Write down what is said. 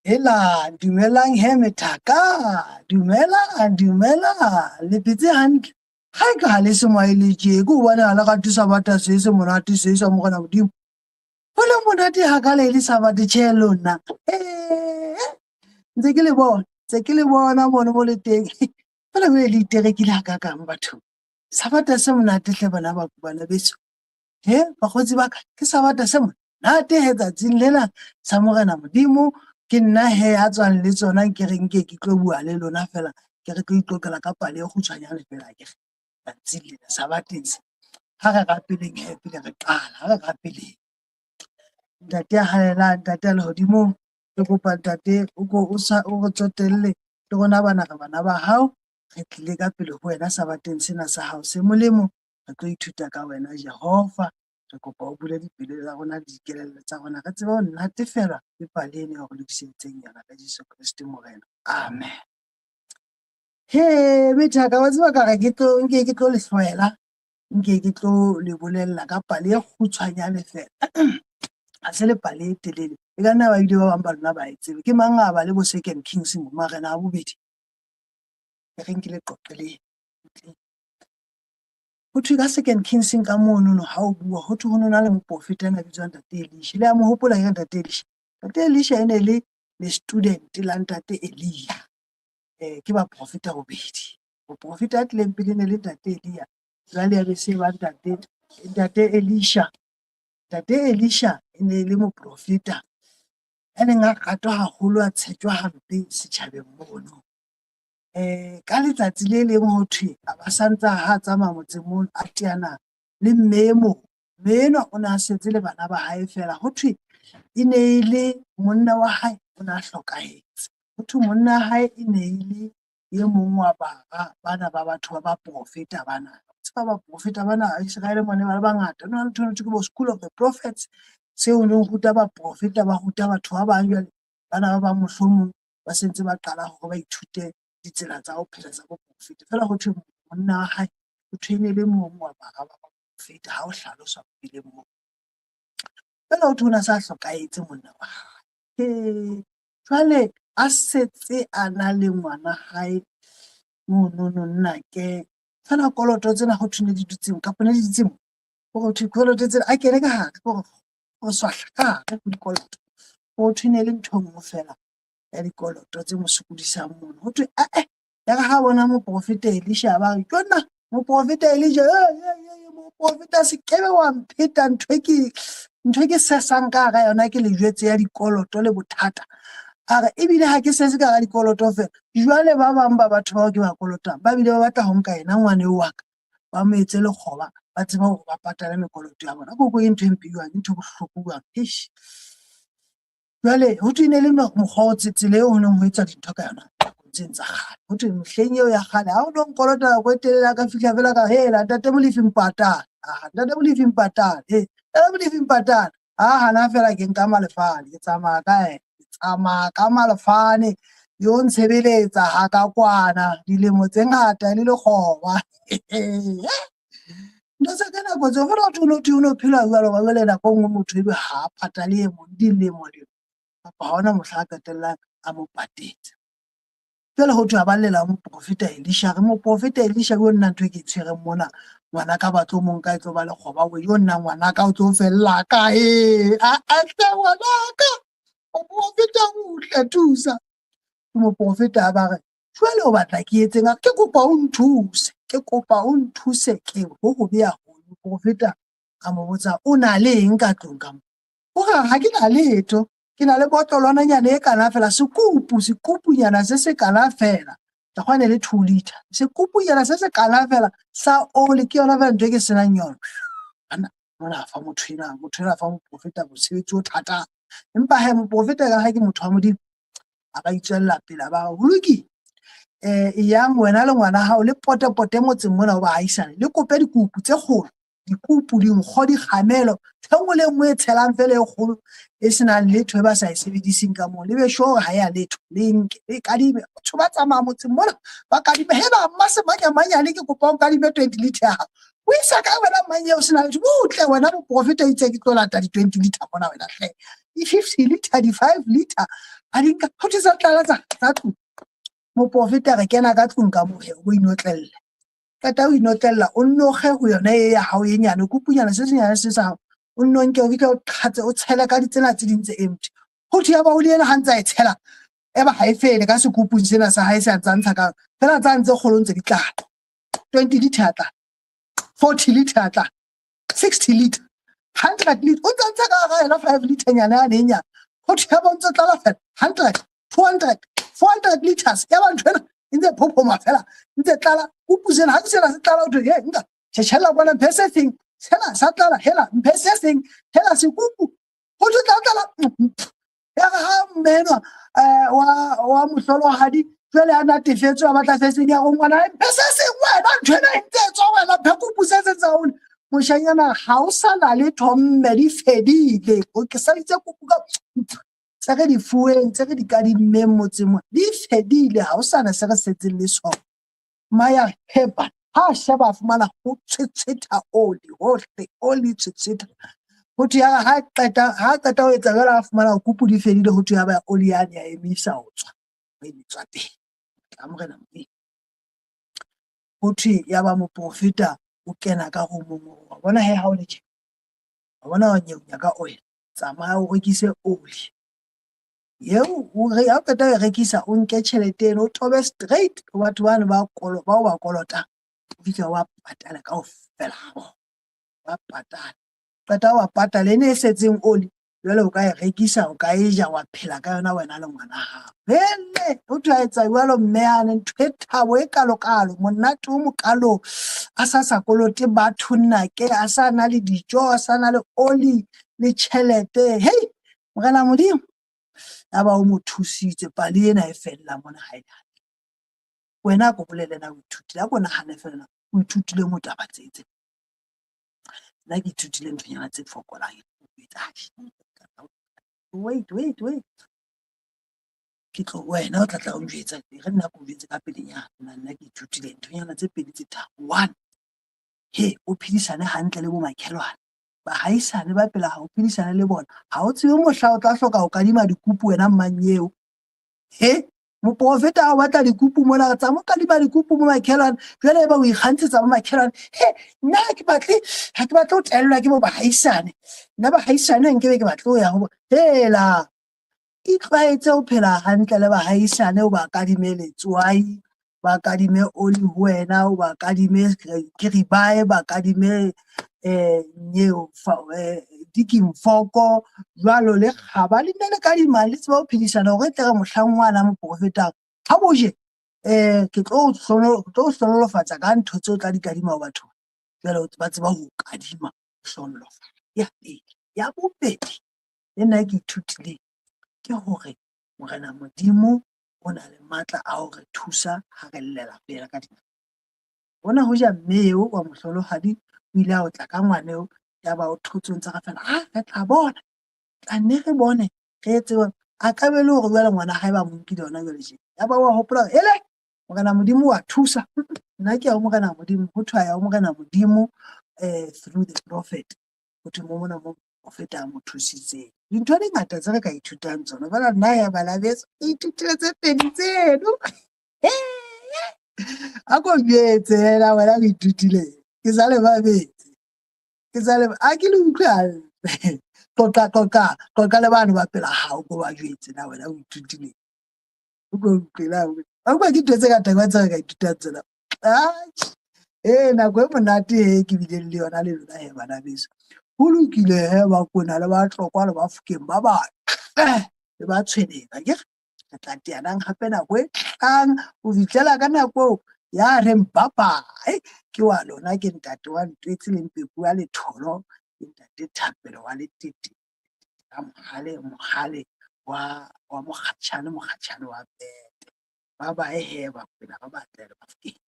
Hela, dumelang he methaka, dumelang, dumelang, le phetse hantle. Ha e ka ha le se moaele tje, ke hobane ha le rate Sabata se se monate se sa Morena Modimo. Ho le monate hakale e le Sabata tjhe lona. Eh, ntse ke le bona, ntse ke le bona mono mo le teng. Fela jwale le iterekile hakakang batho. Sabata se monate hle bana ba bana beso. He, bakgotsi ba ka, ke Sabata se monate he tsatsing lena sa Morena Modimo. Ke nna he ya tswang le tsona nke re nke ke tlo bua le lona fela ke re tlo iqoqela ka pale e kgutshwanyane fela ke re tsatsing lena Sabateng se. Ha re rapeleng he pele re qala, ha re rapeleng. Ntate ya halalelang, Ntate ya lehodimong, re kopa Ntate o ko o sa o re tsotelle le rona bana re bana ba hao, re tlile ka pele ho wena Sabateng sena sa hao se molemo. Re tlo ithuta ka wena Jehova. Re kopa o bule dipelo tsa rona le dikelello tsa rona re tsebe ho natefelwa ke pale ena eo re lokiseditseng yona ka Jesu Kreste Morena. Amen. He methaka wa tseba ka re ke tlo nke ke tlo le hlwela nke ke tlo le bolella ka pale e kgutshwanyane fela. Ha se le pale e telele. E ka nna ba bile ba bang ba lona ba e tsebe. Ke mang a ba le bo Second Kings mo marena a bobedi. E reng ke le qoqeleng. Ho thwe ka Second Kings ka monono ha o bua ho thwe ho no na le moprofeta ena bitswang Ntate Elisha. Le a mo hopola ke Ntate Elisha. Ntate Elisha e ne le le student la Ntate Elia. Eh, ke baprofeta bobedi. Moprofeta a tlileng pele ne le Ntate Elia. Jwale ya be se ba Ntate Ntate Elisha. Ntate Elisha e ne le moprofeta ya neng a ratwa haholo a tshetjwa hampe setjhabeng mono. Eh, ka letsatsi le leng ho thwe a ba santsa ha tsamaya motseng mono a teana le mme e mong. Mme enwa o ne a setse le bana ba hae fela. Ho thwe e ne e le monna wa hae o ne a hlokahetse. Ho thwe monna wa hae e ne e le e mong wa bara bana ba batho ba baprofeta bana. Tseba baprofeta bana Iseraele mane ba le bangata. Ho na le ntho e ke bo school of the prophets seo neng ruta baprofeta ba ruta batho ba bang jwale bana ba bang mohlomong ba sentse ba qala hore ba ithute ditsela tsa ho phela tsa boprofeta. Fela ho thwe monna wa hae ho thwe e ne le mong wa bara ba baprofeta ha o hlaloswa Bibeleng moo. Fela ho thwe o ne a sa hlokahetse monna wa hae. He, jwale a setse a na le ngwana hae monono nnake. Fela koloto tsena ho thwe ne di dutse kapa ne di dutse mo. Ho thwe koloto tsena a kene ka hare hore ho swahla ka hare ho dikoloto. Ho thwe ne le ntho e nngwe fela ya dikoloto tse mo sokodisang mono. Ho thwe eh ya re ha bona moprofeta Elisha ba re jonna moprofeta Elisha moprofeta se kebe wa mpheta ntho e ke ntho e ke sesang ka hara yona ke le jwetse ya dikoloto le bothata. A re ebile ha ke sese ka hara dikoloto fela. Jwale ba bang ba batho bao ke ba kolotang ba bile ba batla ho nka yena ngwana eo wa ka ba mo etse lekgoba ba tsebe hore ba patale mekoloto ya bona. Koko ke ntho e mpe jwang, ke ntho e bohloko jwang. Eish. Jwale ho thwe ne le mokgwa o tsela eo ho neng ho etswa dintho ka yona nakong tseno tsa kgale. Ho thwe mehleng eo ya kgale ha o no nkolota nako e telele a ka fihla fela ka hela ntate Molefi mpatala, ah ntate Molefi mpatala, he ntate Molefi mpatala. Ha hana fela ke nka malefane, ke tsamaya ka ena, ke tsamaya ka malefane yo ntshebeletsa ha ka kwana dilemo tse ngata e le lekgoba. Ntho tsa ka nako tseo fela batho o no phela jwalo ba jwale nako e nngwe motho ebe ha a patale e mong dilemo lemo kapa ha hona mohla a qetellang a mo patetse. Jwale ho thwe a ba llela moprofeta Elisha, re moprofeta Elisha yo nna ntho e ke tshwereng mona ngwana ka ba tlo mo nka e tlo ba lekgoba we yo nna ngwana ka o tlo fella kae? A tle ngwana ka moprofeta butle thusa. Moprofeta a ba re jwale o batla ke etseng? A re ke kopa o nthuse, ke kopa o nthuse ke ho hobe haholo. Moprofeta a mo botsa o na le eng ka tlung ka mo? O re ha ke na letho, ke na le botlolwananyana e kana fela, sekupu, sekupunyana se se kana fela. Ka kgone le 2 liter. Sekupunyana se se kana fela sa oli ke yona fela ntho e ke senang yona. Ana mona fa motho ena, motho ena fa moprofeta mosebetsi o thata. Empa he moprofeta ka ha ke motho wa Modimo a ba itswella pele a ba ho lokile. Eh yang wena le ngwana hao le pote-pote motseng mona o baahisane le kope dikupu tse kgolo, dikupu, dinkgo, dikgamelo, ntho e nngwe le e nngwe e tshelang fela e kgolo e senang letho e ba sa e sebediseng ka moo. Le be sure hore ha ya letho, le nke, le kadime. Batho ba tsamaya motseng mona ba kadime, hela mma semanyamanyane ke kopa o nkadime 20 litre ya hao. O isa kae wena mang eo sena letho? Butle wena moprofeta itse ke tlo lata di 20 litre mona wena hle. di-50 liter, di-5 liter, a di nka, ho thwe tsa tlala tsa tlung. Moprofeta re kena ka tlung ka mohe, o inotlelle. Qeta ho inotlella, o nno kge ho yona e ya hao e nyane, kupunyana se senyane se sa hao, o nno nke o fihle o qhatse, o tshele ka ditsena tse ding tse empty. Ho thwe ya ba o le ena ha ntse a e tshela, eba ha e fele ka sekupung sena sa hae se a ntsa ntsha ka, fela tsa ntse kgolo ntse di tlala. 20 liter ya tlala, 40 liter ya tlala, 60 liter, 100 liter, o ntse ntsha ka hara yona 5 liter nyana yane e nyane. Ho thwe ya ba o ntse tlala fela, 100, 200, 400 liters, ya ba ntho ena e ntse phophoma fela, ntse tlala, kupu sena, ha sena se tlala, o thwe, he, nka, tjhetjhella kwana, mphe se seng, sena sa tlala, hela, mphe se seng, hela sekupu, ho thwe tla tlala, ya re ha mme enwa, wa mohlolohadi, jwale a natefetswe, a batla se seng, ya re ngwana, mphe se seng wena, ntho ena e ntse e tswa wena, mphe kupu se seng sa hole. Moshanyana, ha o sa na letho mme, di fedile, o ke salitse kupu ka tse re di fuweng, tse re di kadimmeng motseng mona, di fedile, ha o sa na se re setseng le sona. Maya heba, ha sheba a fumana ho tshwetshwetha oli, hohle, oli tshwetshwetha. Ho thwe ya ha qeta, ha qeta ho etsa jwalo, a fumana hore kupu di fedile, ho thwe ya ba oli yane ya emisa ho tswa, e tswa teng. Tla Morena Modimo. Ho thwe ya ba moprofeta o kena ka roomong, wa bona he ha o le tje, wa bona wa nyeunya ka oil, tsamaya o rekise oli. Eo o re ha o qeta ho e rekisa, o nke tjhelete eno, o tobe straight ho batho bane ba kolo, bao ba kolotang, o fihle o ba patale kaofela ha bona, ba patale. Qeta ho ba patala, ene e setseng oli, jwale o ka e rekisa, o ka e ja, wa phela ka yona wena le ngwana hao. Hele, ho thwe a etsa jwalo mme yane, ntho e thabo e kalokalo, monate o mokalo, a sa sa kolote batho nnake, a sa na le dijo, a sa na le oli le tjhelete. Hei, Morena Modimo, ya ba o mo thusitse, pale ena e fella mona ha e le hantle. Wena a ko bolele na o ithutile, a ko nahane feela na o ithutile mo taba tse tse. Nna ke ithutile nthonyana tse fokolang. Wait, wait, wait. Ke tlo wena o tla tla o njwetsa, re nna ko jwetse ka pelenyana, nna ke ithutile nthonyana tse pedi tse tharo. One, he o phedisane hantle le bo makhelwane. Bahaisane ba pela ha o phedisane le bona. Ha o tsebe mohla o tla hloka ho kadima dikupu wena mmanyeo. He, moprofeta o batla dikupu mona, tsa mo kadima dikupu mo makhelwane. Jwale eba o ikgantshetsa bo makhelwane. He, nna ha ke batle, ha ke batle ho tellwa ke bo bahaisane. Nna bahaisane nkebe ke batle ho ya ho bona. Hela, itlwaetse ho phela hantle le bahaisane, o ba kadime letswai, ba kadime oli ho wena, o ba kadime kiribae, ba kadime nyeo, dikimfoko, jwalo le kgaba, le nne le kadima, le tseba ho phedisana hore e tle re mohlang ngwana moprofeta ha boje, ke tlo hlonolofatsa ka ntho tseo tla di kadima ho batho. Jwale ba tseba ho kadima, hlonolofatsa. Ya pele, ya bobedi, le nna ke ithutileng ke hore Morena Modimo o na le matla a ho re thusa ha re llela pela ka dinako. Bona hoja mme eo wa mohlolohadi o ile a o tla ka ngwana eo, ya ba o thotse o ntse re fela, ah, re tla bona, tla nne re bone, re etse jwang. A ka be le hore jwale ngwana hae ba mo nkile hona jwale tje. Ya ba wa hopola hore, hele, Morena Modimo wa thusa. Nna ke ya ho Morena Modimo, ho thwe ya ho Morena Modimo, through the prophet. Ho thwe mo mona mo profeta a mo thusitseng. Dintho di ngata tse re ka ithutang tsona. Jwale nna ya bana beso, ke ithutile tse pedi tseno. A ko njwetse hela wena o ithutile. Ke sa le mametse. Ke sa le, a ke le utlwe hantle. Qoqa, qoqa, qoqa le bano ba pela hao, ko ba jwetse na wena o ithutile. O ko utlwe la, wa utlwa ke ntho tse ngata tse re ka ithutang tsona. Atjhe, nako e monate he ke bileng le yona le lona he bana beso. Ho lokile he Bakwena le Batlokwa le Bafokeng ba batle le ba Tshweneng, akere? Re tla teanang hape nako e tlang ho fihlela ka nako eo ya reng bye bye. Ke wa lona, ke ntate wa Ntwetse le Mpeku wa Letholo, ke ntate Thapelo wa Letete, ka mohale, mohale wa mokgatjhane, mokgatjhane wa Pete. Bye bye he Bakwena ba batle le Bafokeng.